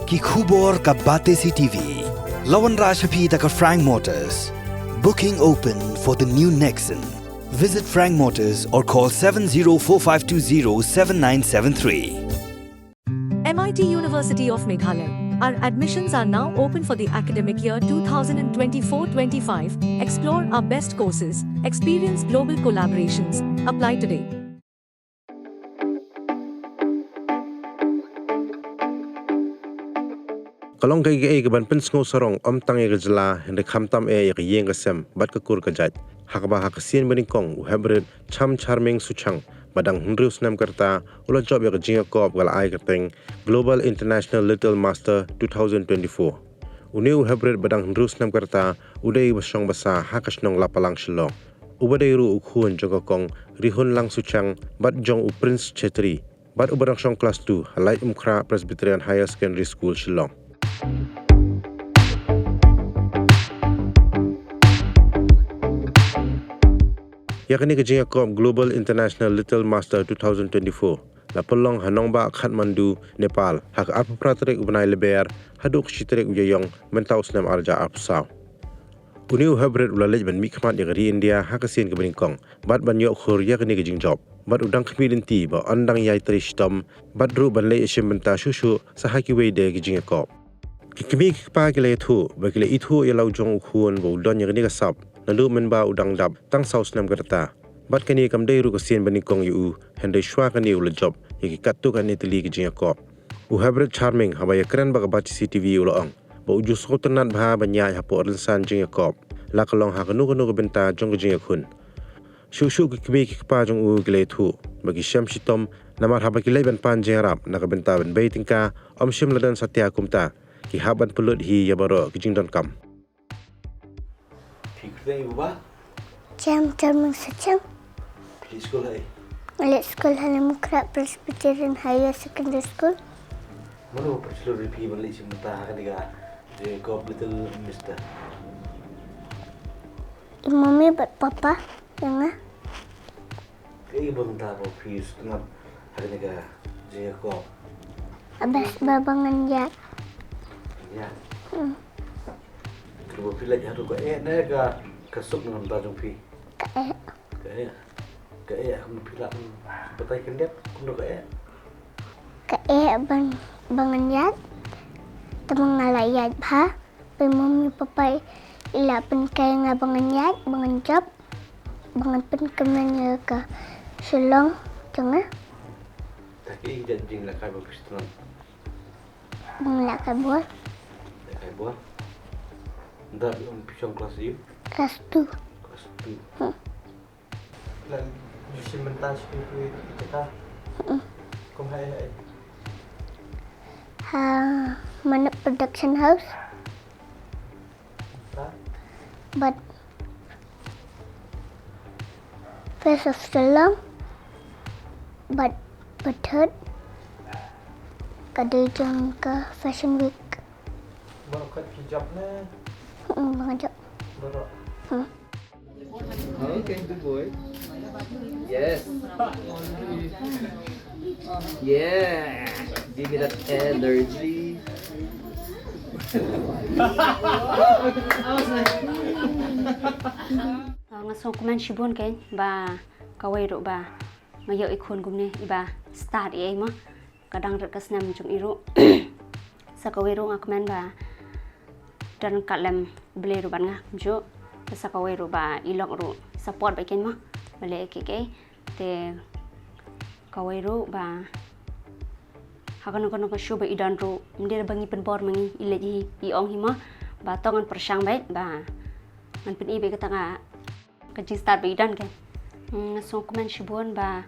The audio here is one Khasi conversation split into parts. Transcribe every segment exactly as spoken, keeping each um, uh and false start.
Ki khubor ka Batesi T V. La wanrah sha phi da ka Frank Motors. Booking open for the new Nexon. Visit Frank Motors or call seven zero four five two zero seven nine seven three. M I T University of Meghalaya. Our admissions are now open for the academic year two thousand twenty-four twenty-five. Explore our best courses, experience global collaborations. Apply today. Ka long kaei kaei kaban pynsngew sarong ym tang ïa ka jylla hynrei khamtam eh ïa ka ïing ka sem bad ka kur ka jait. Ha kaba ha ka sien banyngkong u Heprit Cham Charming Suchang ba dang hynriew snem ka rta u la jop ïa ka jingïakop ba la ai kyrteng Global International Little Master two thousand twenty-four. Une u Heprit ba dang hynriew snem ka rta u dei uba shong basa ha ka shnong Lapalang Shillong. Uba dei ruh u khun jong ka kong Rihun Lang Suchang bad jong u Prince Chetri bad uba dang shong klas two ha Laitumkhrah Presbyterian Higher Secondary School, Shillong. Ïa kane ka jingïakop Global International Little Master two thousand twenty-four la pynlong ha nongbah Kathmandu, Nepal, ha ka arphew phra tarik u bnai Lber haduh ka shi tarik u Ïaïong mynta u snem ar hajar arphew saw. Une u Heprit u la leit ban mihkhmat ïa ka ri India ha ka sien kaba nyngkong bad ban ïoh khur ïa kane ka jingjop bad u dang khmih lynti ba yn dang ïai trei shitom bad ruh ban leit shim bynta shuh shuh sa ha kiwei de ki jingïakop. Ki kmie ki kpa ki la ïathuh ba ki la ithuh ïa la u jong u khun ba u don ïa kane ka sap naduh mynba u dang dap tang saw snem ka rta. Bad kane kam dei ruh ka sien banyngkong ïa u hynrei shuwa kane u la jop ïa ki katto katne tylli ki jingïakop. U Heprit Charming haba ïakren bad ka Batesi T V u la ong ba u ju sngewtynnat bha ban ïaid hapoh rynsan jingïakop la ka long ha kano kano ka bynta jong ka jingïakhun. Shuh shuh ki kmie ki kpa jong u ki la ïathuh ba ki shem shitom namar haba ki leit ban pan jingïarap na ka bynta ban bei tyngka ym shym la don satia kumta, ki hap ban pynlut hi ïa baroh ki jingdonkam. Phi kyrteng ïa u ba? Cham Charming Suchang. Phi leit skul ha ei? Nga leit skul ha Laitumkhrah Presbyterian Higher Secondary School. Mano ba phi shlur ïa phi ban leit shim bynta ha kane ka jingïakop Little Mister? I mummy bad papa ïa nga. Kaei ba mynta ba phi sngap ha kane ka jingïakop? Best ba ba ngan ïaid. Ïaid. Hmm. Kaba phi leit haduh ka eh ne ka, ka suk na ka bynta jong phi? Ka eh. Ka eh. Ka eh, kumno phi lah ban batai khyndiat, kumno ka eh? Ka eh ban, ba ngan ïaid. Tangba nga la ïaid bha. Ba i mummy papa i la pynkhie ïa nga ba ngan ïaid, ba ngan jop, ba ngan pynkmen ïa ka Shillong jong nga. Te kaei ka jingïalehkai ba phi sngewtynnat? Ba ngan lehkai bol. Lehkai bol. Nda phi shong klas ïa? Klas two. Klas two. Hmm. La ju shim bynta sha kiwei ki jaka? Mm. Kum ha ei ha ei? Ha Manip Production House. Bad? Bad Face of Shillong. Bad, bad third ka dei jong ka Fashion Week. Baroh khat phi jop ne? Mm, baroh jop. Baroh. Mm. Okay, good boy. Yes. Yeah. Give me that energy. Ah, nga sngewkmen shibun kein ba kawei ruh ba nga ïoh i khun kumne iba stad ïa i mo. Ka dang rit ka snem jong i ruh. Sa kawei ruh nga kmen ba don ryngkat lem U Blei ruh bad nga kumjuh. Sa kawei ruh ba i lok ruh support bad kein mo. Ba leh kiei kiei. Te kawei ruh ba ha kano kano ka shuh ba i don ruh, ym dei ba ngi pynbor ma ngi, i leit hi, i ong hi mo. Ba to ngan pyrshang bad ba ngan pyni bad kata ka, ka jingstad ba i don kein. Hmm, nga sngewkmen shibun ba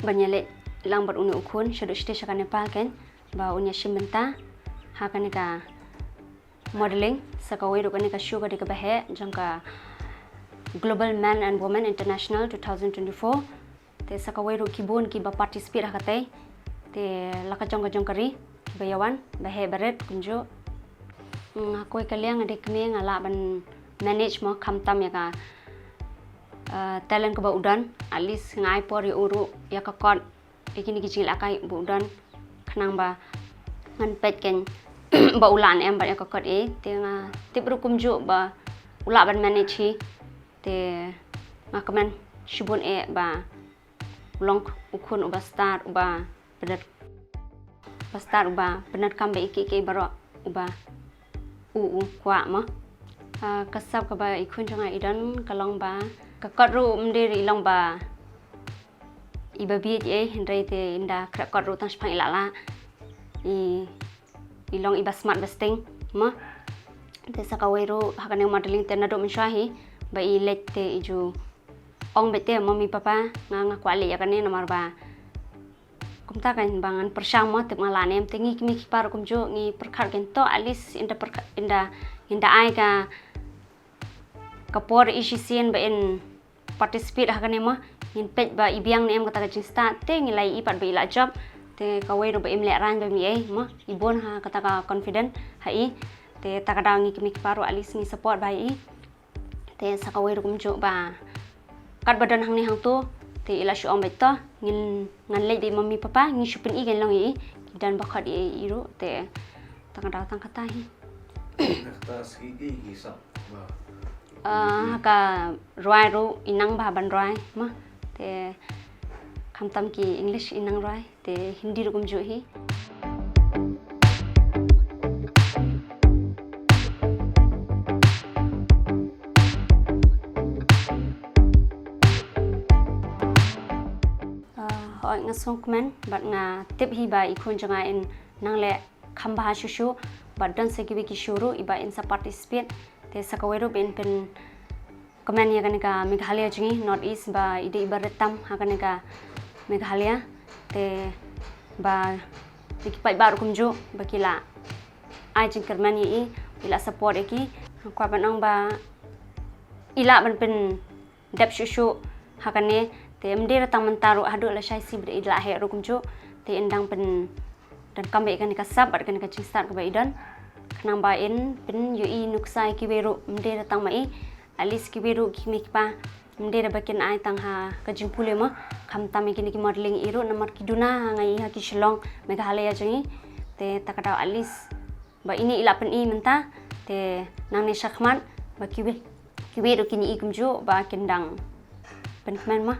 ban ïaleit lang bad une u khun shaduh shatei sha ka Nepal kein, ba un ïashim bynta ha kane ka modeling. Sa kawei ruh kane ka show ka dei kaba heh jong ka Global Men and Women International two thousand twenty-four. Te sa kawei ruh ki bun kiba participate ha katei. Te la ka jong ka jong ka ri kiba ïawan, ba heh ba rit kumjuh. Nga kawei ka liang nga dei kmie nga lah ban manage mo khamtam ïa ka, eh, talent kaba u don, at least nga ai por ïa u ruh ïa ka kot, ïa kine ki jingïalehkai ba u don, khnang ba Ngan peit kein ba u lah ne em ban ïa ka kot ei, te nga tip ruh kumjuh ba u lah ban manage hi. Te nga kmen shibun eh ba u long u khun uba stad, uba pyndonkam, uba stad, uba pyndonkam bad ïa kiei kiei baroh uba u u kwah mo. Ah, ka sap kaba i khun jong nga i don ka long ba ka kot ruh ym dei ruh i long ba iba bieit ei, hynrei te ynda khreh kot ruh tang shiphang i lah lah. I, i long iba smat ba sting mo. Te sa kawei ruh ha kane modeling te naduh mynshuwa hi ba i leit te i ju ong beit te, mummy papa, nga, nga kwah leit ïa kane namar ba kumta kein ba ngan pyrshang mo, tip nga lah ne em. Te ngi kmie ki kpa ruh kumjuh ngi pyrkhat kein to, at least ynda pyrkhat, ynda, ynda ai ka, ka por i shisien ba in participate ha kane mo, ngin peit ba i biang ne em kata ka jingstad, te ngi la ïohi pat ba i la jop. Te kawei ruh ba im lehraiñ ba im ei mo, i bun ha kata ka confident ha i. Te ta ka daw ngi kmie ki kpa ruh at least ngi support bha ïa i. Te sa kawei ruh kumjuh ba katba don hangne hangto, te i la shu ong beit to, ngin, ngan leit beit mummy papa, ngi shu pyni kein long ïa i, ki don ba khot ïa i ruh. Te ta ka daw tang kata hi. Kata sngi ki, ki sap ba, ah, ha ka rwai ruh i nang bha ban rwai mo. Te khamtam ki English i nang rwai, te Hindi ruh kumjuh hi. Ah, hooid, nga sngewkmen bad nga tip hi ba i khun jong nga in nang leh kham bha shuh shuh, bad don sa kiwei ki show ruh iba in sa participate. Te sa kawei ruh ba in pynkmen ïa kane ka Meghalaya jong ngi, North East, ba i dei iba rit tam ha kane ka Meghalaya. Te ba ïa ki paidbah ruh kumjuh ba ki la ai jingkyrmen ïa i, i la support ïa ki. Nga kwah ban ong ba i lah ban pyn dep shuh shuh ha kane. Te ym dei re tang mynta ruh, haduh lashai sngi ba i la heh ruh kumjuh, te in dang pyndonkam beit ïa kane ka sap bad kane ka jingstad kaba i don, khnang ba in pynïohi nuksa ïa kiwei ruh, ym dei re tang ma i, at least kiwei ruh ki kmie ki kpa, ym dei re ba kin ai tang ha ka jingpule mo, khamtam ïa kine ki modeling i ruh, namar ki duna ha nga i ha ki Shillong, Meghalaya jong ngi. Te ta ka daw at least ba ine i la pyni mynta, te nangne shakhmat ba kiwei, kiwei ruh kin ïohi kumjuh ba kin dang pynkmen mo.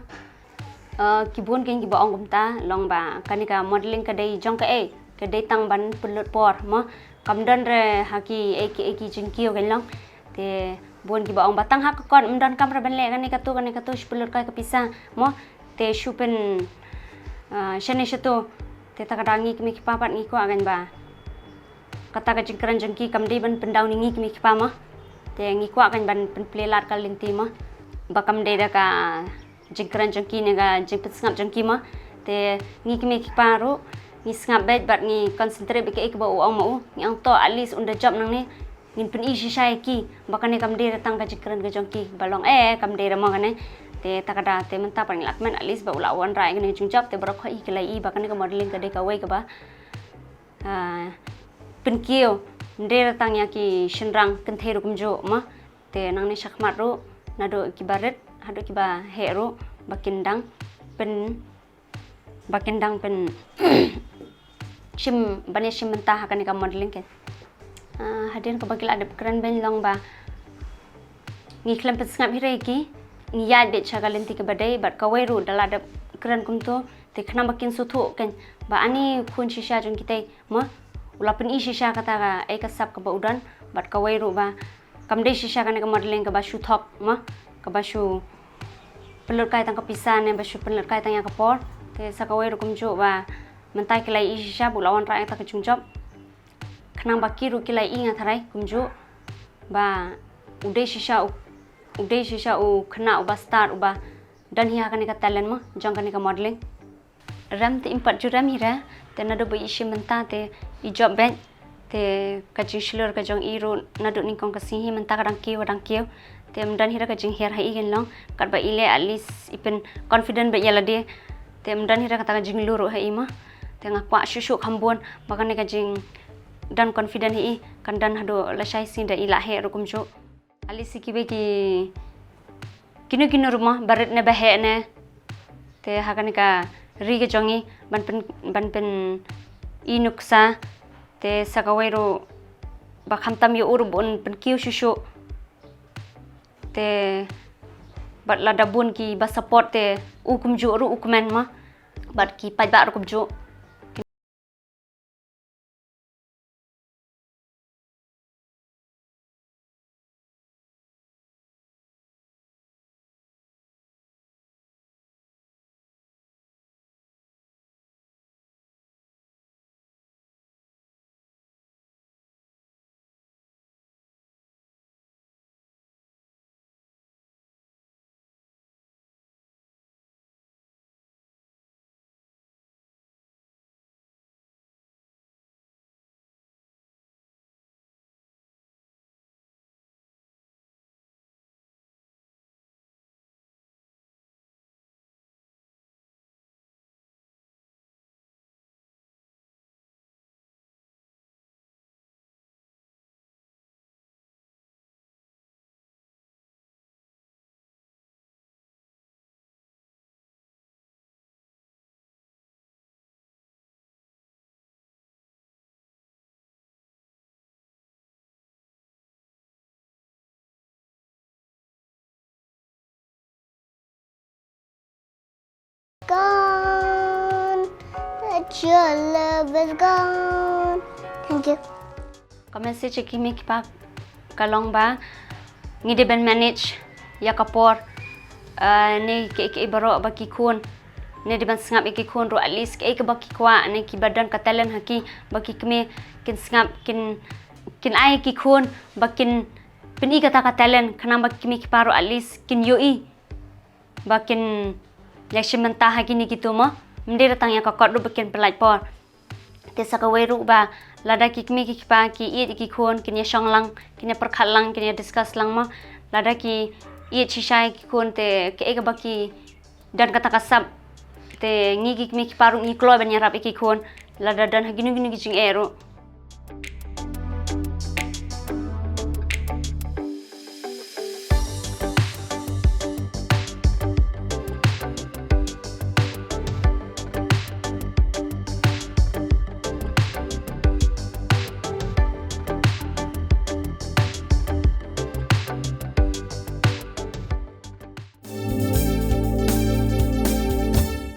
Eh, ki bun kein kiba ong kumta, long ba kane ka modeling ka dei jong kaei, ka dei tang ban pynlut por mo. Kam don re ha kiei kiei ki jingkiew kein long. Te bun kiba ong ba tang ha ka kot ym donkam re ban leh kane katu kane katu, shu pynlut kai ka pisa mo. Te shu pyn, eh, shane shato. Te ta ka daw ngi kmie ki kpa pat ngi kwah kein ba kata ka jingkren jong ki kam dei ban pyndown ïa ngi kmie ki kpa mo. Te ngi kwah kein ban pynplie lad ka lynti mo, ba kam dei da ka jingkren jong ki ne ka jingpynsngap jong ki mo. Te ngi kmie ki kpa ruh ngi sngap beit bad ngi concentrate bad kaei kaba u ong ma u. Ngi ong to at least un da jop nangne, ngin pyni shisha ïa ki ba kane kam dei re tang ka jingkren ka jong ki ba long, eh, kam dei re mo kane. Te ta ka daw te mynta pat ngi la kmen at least ba u la wanrah ïa kane ka jingjop, te baroh khoit hi ki la ïohi ba kane ka modeling ka dei kawei kaba ah, pynkiew, ym dei re tang ïa ki shynrang kynthei ruh kumjuh mo. Te nangne shakhmat ruh, naduh kiba rit haduh kiba heh ruh, ba kin dang pyn, ba kin dang pyn shim, ban ïa shim bynta ha kane ka modeling kein. Ah, hadien kaba ki la dep kren beiñ long ba ngi khlem pynsngap hi re ïa ki, ngi ïaid beit sha ka lynti kaba dei, bad kawei ruh da la dep kren kumto, te khnang ba kin sngewthuh kein ba ani khun shisha jong kitei mo, u la pyni shisha kata kaei ka sap kaba u don, bad kawei ruh ba kam dei shisha kane ka modeling kaba shu thok mo, kaba shu pynlut kai tang ka pisa ne ba shu pynlut kai tang ïa ka por. Te sa kawei ruh kumjuh ba mynta ki la ïohi shisha ba u la wanrah ïa kata ka jingjop, khnang ba ki ruh ki la ïohi, nga tharai kumjuh ba u dei shisha u, u dei shisha u khynnah uba stad, uba don hi ha kane ka talent mo jong kane ka modeling. Rem te im pat ju rem hi re, te naduh ba i shim bynta te i jop beit. Te ka jingshlur ka jong i ruh naduh nyngkong ka sngi hi mynta ka dang kiew, ka dang kiew. Te ym don hi re ka jinghiar ha i kein long, katba i leh at least i pyn confident beit ïa lade. Te ym don hi re kata ka jinglu ruh ha i mo. Te nga kwah shuh shuh kham bun ba kane ka jingdon confident ha i kan don haduh lashai sngi da i la heh ruh kumjuh. At least kiwei ki, kino kino ruh mo, ba rit ne ba heh ne, te ha kane ka ri ka jong ngi ban pyn, ban pyni nuksa, Te sa kawei ruh ba khamtam ïa u ruh bun pynkiew shuh shuh. Te bad lada bun kiba support te u kumjuh ruh u kmen ma. Bad ki paidbah ruh kumjuh. Gone, that your love is gone. Thank you. Ka message ki kmie ki kpa ka long ba ngi dei ban manage ïa ka por, ah, ne ki, ki baroh ba ki khun ne dei ban sngap ïa ki khun ruh, at least ki, ki ba ki kwah ne ki ba don ka talent ha ki, ba ki kmie kin sngap, kin, kin ai ki khun ba kin pyni kata ka talent, khnang ba ki kmie ki kpa ruh at least kin ïohi ba kin ïa shim bynta ha kine ki tumor. Ym dei tang ïa ka kot ruh ba kin pyllait por. Te sa kawei ruh ba lada ki kmie ki kpa ki ïeit ïa ki khun, kin ïa shong lang, kin ïa pyrkhat lang, kin ïa discuss lang ma. Lada ki ïeit shisha ïa ki khun te kaei kaba ki don kata ka sap, te ngi ki kmie ki kpa ruh ngi kloi ban ïarap ïa ki khun lada don ha kino kino ki jingeh ruh.